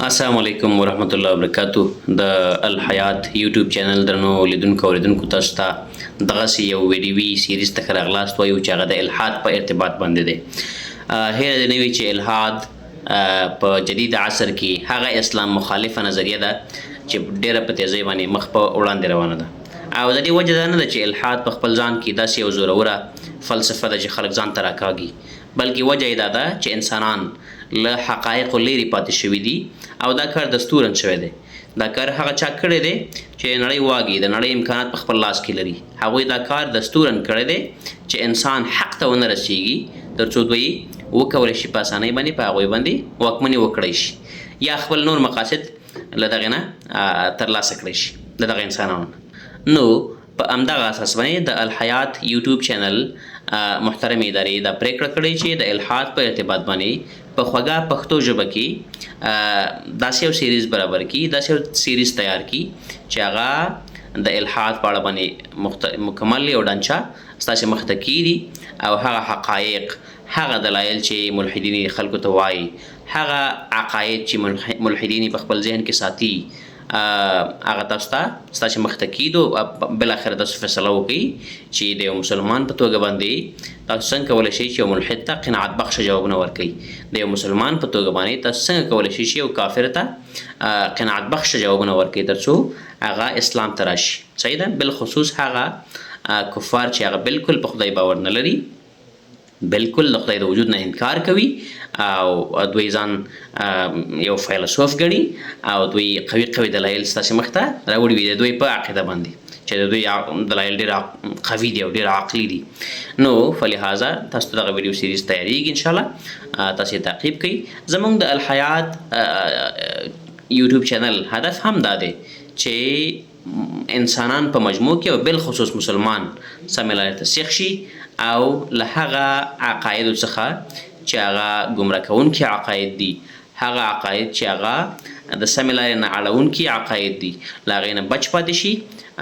السلام علیکم ورحمت الله وبرکاتو. د الحیات یوټیوب چینل درنو لیدونکو او اورېدونکو، تاسو ته دغسې یو ویډیوي سیریز ته ښه راغلاست وایو چې هغه د الحاد په ارتباط باندې دی. هېره دې نه وي چې الحاد په جدید عصر کې هغه اسلام مخالفه نظریه ده چې ډېره په تېزۍ باندې مخ په وړاندې روانه ده، او د دې وجه دا نه ده چې الحاد په خپل ځان کې داسې یو زوروره فلسفه ده چې خلک ځان ته راکاږي، بلکې وجه یې دا ده چې انسانان له حقایقو لیرې پاتې شوي دي او دا کار دستورن شوی دی. دا کار هغه چا کړی دی چې د نړۍ واګي د نړۍ امکانات په خپل لاس کې لري. هغوی دا کار دستورن کړی دی چې انسان حق ته ونه رسیږي، ترڅو دوی وکولی شي په اسانۍ باندې په هغوی باندې واکمني وکړای شي یا خپل نور مقاصد له دغې نه ترلاسه کړی شي، د دغه انسانانو. نو په همدغه اساس باندې د الحیات یوټیوب چینل محترمې ادارې دا پرېکړه کړې چې د الحاد په ارتباط باندې په خوږه پښتو ژبه کې داسې یو سیریز برابر کړي، داسې یو سیریز تیار کړي چې هغه د الحاد په اړه باندې مکمل یو ډانچه ستاسې مخ ته کیږي، او هغه حقایق، هغه دلایل چې ملحدین خلکو ته وایي، هغه عقاید چې ملحدین په خپل ذهن کې ساتي، هغه تاسو ته ستاسې مخ ته کیدو. بالاخره تاسو فیصله وکړئ چې د یو مسلمان په توګه باندې تاسو څنګه کولی شئ چې یو ملحد ته قناعت بخشه جوابونه ورکړئ، د یو مسلمان په توګه باندې تاسو څنګه کولی شئ چې یو کافر ته قناعت بخشه جوابونه ورکړئ ترڅو هغه اسلام ته راشي. صحیح ده. بالخصوص هغه کفار چې هغه بالکل په خدای باور نه لري، بالکل د خدای د وجود نه انکار کوي، او دوی ځان یو فیلسوف ګڼي، او دوی قوي قوي دلایل ستاسې مخ ته راوړي وي د دوی په عقیده باندې چې د دوی دلایل ډېر قوي دي او ډېر عقلي دي. نو فلهذا تاسو ته دغه ویډیو سیریز تیاریږي، انشاءالله تاسو یې تعقیب کړئ. زموږ د الحیات یوټیوب چینل هدف هم دا دی چې انسانان په مجموع کې او بالخصوص مسلمان سمې لارې ته سیخ شي، او له هغه عقایدو څخه چې هغه ګمراه کوونکي عقاید دي، هغه عقاید چې هغه د سمې لارې نه اړوونکي عقاید دي، له هغې نه بچ پاتې شي،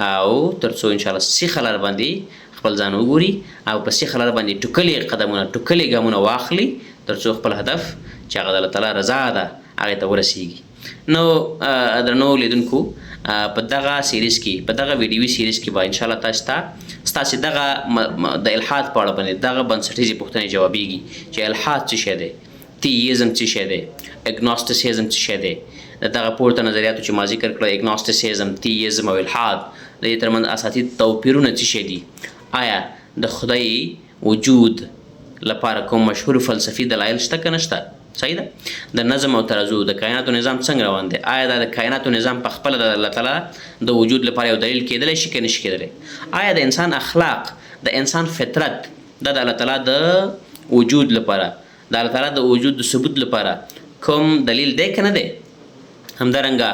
او تر څو انشاءالله سیخه لار باندې خپل ځان وګوري او په سیخه لار باندې ټوکلي قدمونه، ټوکلي ګامونه واخلي، تر څو خپل هدف چې هغه د الله تعالی رضا ده هغې ته ورسیږي. نو درنو لیدونکو، په دغه سیریز کې، په دغه ویډیوي سیریز کې به انشاءالله تاسو ته ستاسې دغه د الحاد په اړه باندې دغه بنسټیزې پوښتنې جوابیږي چې الحاد څه شی دی، تییزم څه شی دی، اګنوستیسیزم څه شی دی. د دغه پورته نظریاتو چې ما ذکر کړل، اګنوستیسیزم، تییزم او الحاد، د دې ترمنځ اساسي توپیرونه څه شی دي؟ آیا د خدای وجود لپاره کوم مشهور فلسفي دلایل شته که نشته؟ صحیح ده. د نظم او ترازو، د کائناتو نظام څنګه روان دی؟ آیا دا د کائناتو نظام په خپله د الله تعالی د وجود لپاره یو دلیل کېدلی شي که نشي کېدلی؟ آیا د انسان اخلاق، د انسان فطرت دا د الله تعالی د وجود لپاره، د الله تعالی د وجود د ثبوت لپاره کوم دلیل دی که نه دی؟ همدارنګه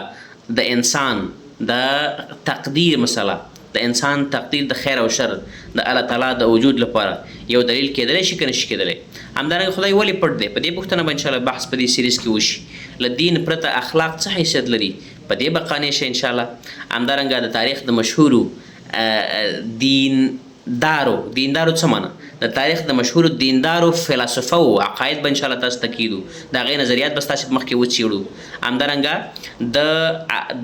د انسان د تقدیر مسله، د انسان تقدیر د خیر او شر د الله تعالی د وجود لپاره یو دلیل کېدلی شي که نشي کېدلی؟ همدارنګه خدای ولې پټ دی؟ په دې پوښتنه به انشاءالله بحث په دې سیریز کې وشي. له دین پرته اخلاق څه حیثیت لري؟ په دې به قانع شي انشاءالله. همدارنګه د تاریخ د مشهورو دیندارو، دیندارو څه معنا؟ د تاریخ د مشهورو دیندارو فلسفو عقاید به انشاءالله تاسو ته کیدو، د هغې نظریات به ستاسې په مخ کې وڅېړو. همدارنګه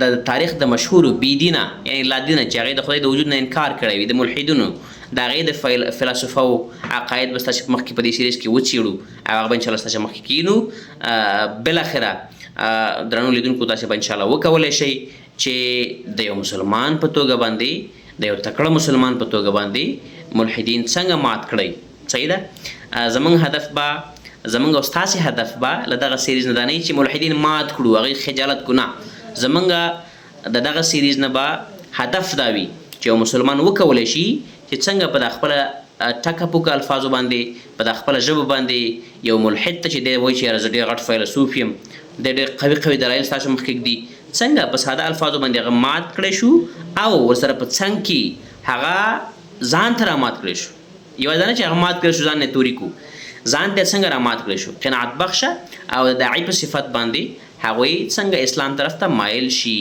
د تاریخ د مشهورو بېدینه، یعنی لادینه چې هغې د خدای د وجود نه انکار کړی وي، د ملحدینو د هغې د فلسفو عقاید به ستاسې په مخ کې په دې سیریز کې وڅېړو، او هغه به انشاءالله ستاسې مخ کې کینو. بالاخره درنو لیدونکو، تاسې به انشاءالله وکولی شئ چې د یو مسلمان په توګه باندې، د یو تکړه مسلمان په توګه باندې ملحدین څنګه مات کړئ. صحیح ده. زمونږ هدف به، زمونږ او ستاسې هدف به له دغه سیریز نه دا نه وي چې ملحدین مات کړو، هغوی خجالت کړو، نه، زمونږ د دغه سیریز نه به هدف دا وي چې یو مسلمان وکولی شي چې څنګه په دا خپله ټکه پوکه الفاظو باندې، په دا خپله ژبه باندې یو ملحد ته چې دی وایي چې یاره زه ډېر غټ فیلسوف یم، دی ډېر قوي قوي دلایل ستاسو مخکې ږدي، څنګه په ساده الفاظو باندې هغه مات کړی شو او ورسره په څنګ کې هغه ځان ته را مات کړی شو. یوازې دا نه چې هغه مات کړی شو، ځان نه توري کو، ځان ته څنګه را مات کړی شو، قناعت بخشه او د داعي په صفت باندې هغوی څنګه اسلام طرف ته مایل شي.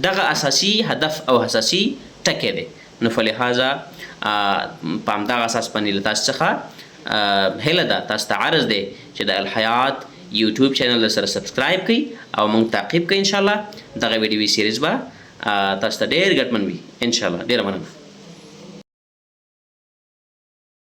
دغه اساسي هدف او اساسي ټکی دی. نو فلهذا په همدغه اساس باندې له تاسو څخه هیله ده، تاسو ته عرض دی چې د الحیات یوټیوب چینل در سره سبسکرایب کړئ او موږ تعقیب کړئ. ان شاء الله دغه ویډیوي سیریز به تاسو ته ډیر ګټمن وي ان شاء الله. ډیره مننه.